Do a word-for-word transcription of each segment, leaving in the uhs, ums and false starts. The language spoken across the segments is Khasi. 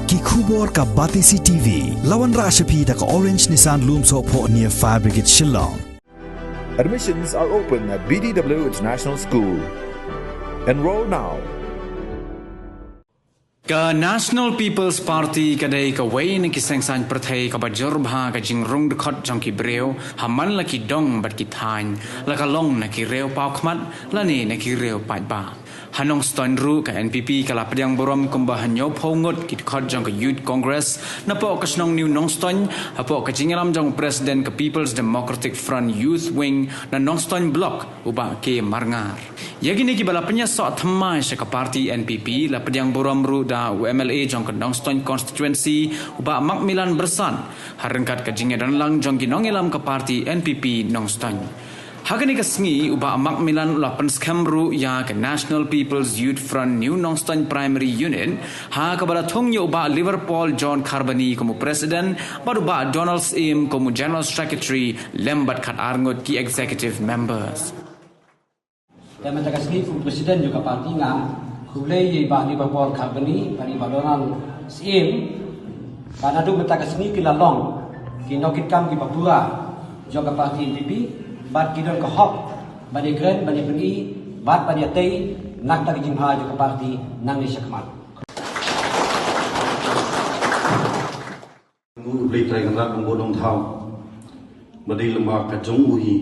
Ki khubor ka Batesi T V. La wanrah sha phi da ka Orange Nissan Lumsohphoh near Fire Brigade Shillong. Admissions are open at B D W International School. Enroll now. Ka National People's Party ka dei kawei na ki seng saiñ pyrthei kaba jur bha ka jingrung dkhot jong ki briew ha man la ki dong bad ki thaiñ, la ka long na ki riew paw khmat lane na ki riew paidbah. Ha Nongstoiñ ruh ka N P P ka la pdiang burom kumba hynñiewphew ngut ki dkhot jong ka Youth Congress napoh ka shnong New Nongstoiñ hapoh ka jingïalam jong u President ka People's Democratic Front Youth Wing na Nongstoiñ Block, u Bah K Marngar. Ïa kine kiba la pynïasoh thymmai sha ka party N P P la pdiang burom ruh da u M L A jong ka Nongstoiñ Constituency, u Bah Macmillan Byrsat, ha ryngkat ka jingïadonlang jong ki nongïalam ka party N P P Nongstoiñ. Ha kane ka sngi u Bah Macmillan u la pynskhem ruh ïa ka National People's Youth Front New Nongstoiñ Primary Unit, ha kaba la thung ïa u Bah Liverpool John Kharbani kum u President bad u Bah Donald Syiem kum u General Secretary lem bad khatar ngut ki Executive Members. Te mynta ka sngi kum u President jong ka party nga khublei ïa i Bah Liverpool Kharbani bad i Bah Donald Syiem. Ba naduh mynta ka sngi ki la long ki nongkitkam kiba pura jong ka party N P P bad ki don ka hok ban ïakren, ban ïapyni bad ban ïatei na ka bynta ka jingbha jong ka party nangne shakhmat. Ngu U Blei Trai Kynrad ban buh nongthaw ba dei lem bad ka jong u hi.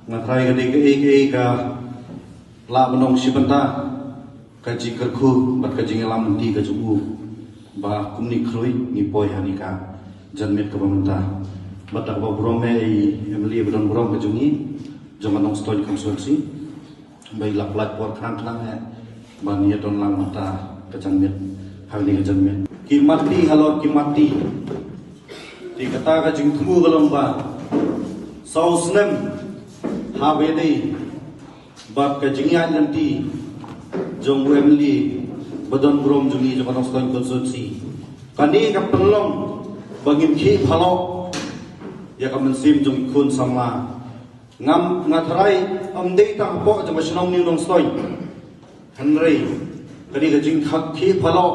Nga trai ka dei kaei kaei ka lah ban ong shi bynta ka jingkyrkhu bad ka jingïalam lynti ka jong u ba kumne khrui ngi poi ha kane ka janmiet kaba mynta. Bad da kaba burom eh i M L A ba don burom ka jong ngi jong ka Nongstoiñ constituency. Ba i la pynlait por khnang khnang eh ban ïadon lang mynta ka janmiet ha kane ka janmiet. Ki matti halor ki matti. Te kata ka jingthmu ka long ba saw snem haba ïadei bad ka jingïaid lynti jong u M L A ba don burom jong ngi jong ka Nongstoiñ constituency. Kane ka pynlong ba ngim khih phalok ïa ka mynsiem jong ki khun samla. Ngam, nga tharai ym dei tang hapoh jong ka shnong New Nongstoiñ. Hynrei kane ka jingkhih phalok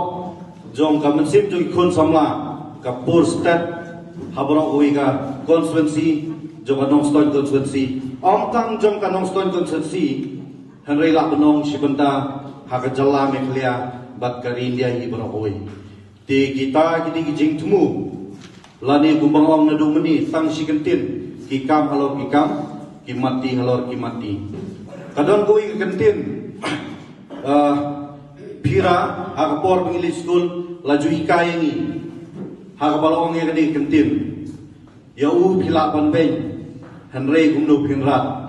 jong ka mynsiem jong ki khun samla ka pur stet ha baroh kawei ka constituency jong ka Nongstoiñ constituency. Ym tang jong ka Nongstoiñ constituency hynrei lah ban ong shi bynta ha ka jylla Meghalaya bad ka ri India hi baroh kawei. Te kita ki dei ki jingthmu lane kumba nga ong naduh mynne tang shi kyntien, ki kam halor ki kam, ki matti halor ki matti. Ka don kawei ka kyntien, ah, phira ha ka por ba ngi leit skul la ju hikai ïa ngi ha kaba la ong ïa kane ka kyntien, ïa u phi lah ban beiñ hynrei kumno phin rat.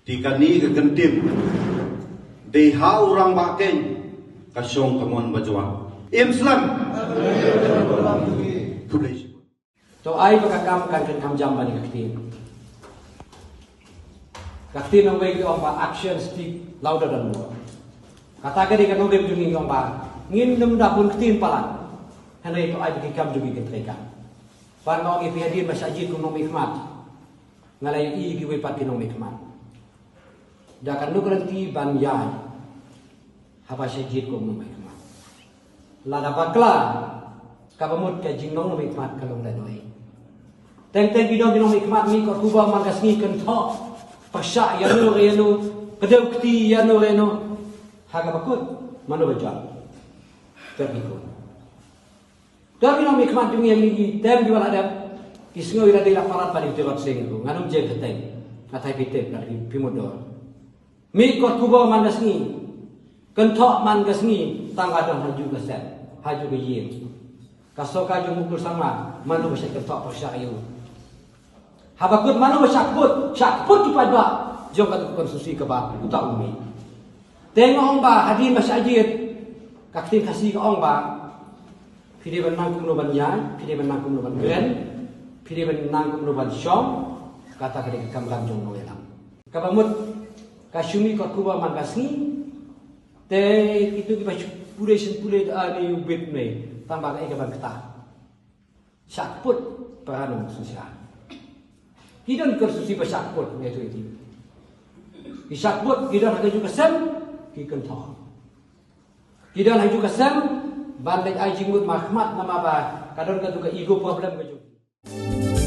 Te kane ka kyntien dei ha u rangbah keiñ ka shong ka mon ba jwat. Im slem. Khublei shibun. To ai ba ka kam kan kynkham jam bad ka ktien. Ka ktien nongwei ki ong ba action speak louder than word. Kata ka dei ka nongrim jong ngi ki ong ba ngin nym da bun ktien palat. Hynrei to ai ba ki kam jong ngi kin treikam. Ban ong ïa phi hadien ba shah jied kum nongmihkhmat. Nga la ïohi ïa kiwei pat ki nongmihkhmat. Da ka nukranti ban ïaid haba shah jied kum nongmihkhmat. Lada bakla kaba mut ka jingnong nongmihkhmat ka long da doi. Teng teng ki dong ki nongmihkhmat ngi kot khubor man ka sngi kynthoh pyrshah ïano re ïano, kdew kti ïano re ïano. Ha kaba kut mano ba jot. Ter ki kut. Dang ïa nongmihkhmat jong ngi ïa ngi ki tem kiba la dep ki sngew ïa lade la palat ba dei ki rot seng ruh. Ngan ym jia kyrteng. Nga thait phi tip lada phi mutdur. Mih kot khubor man ka sngi. Kynthoh man ka sngi tang ka don ha ju ka sem ha ju ka ïing. Ka sorkar jong u Mukul Sangma mano ba shait kynthoh pyrshah ïa u. Haba kut mano ba shah kput, shah kput ki paidbah jong kata ka konstituensi kaba uta u mih. Te nga ong ba hadien ba shah jied ka ktien Khasi ka ong ba phi dei ban nang kumno ban ïaid, phi dei ban nang kumno ban kren, phi dei ban nang kumno ban shong. Kata ka dei ka kamram jong u nongïalam. Kaba mut ka shu mih kot khubor man ka sngi. Te kito kiba shu pule shu pule da ani u bit ne tang ba kaei kaban kata. Shah kput para nong shisha. Ki don konstituensi ba shah kput ne tu iti. Ki shah kput ki don ha ka ju ka sem ki kynthoh. Ki don ha ju ka sem ban leit ai jingmut markhmat namar ba ka don katu ka ego problem ka jong ki.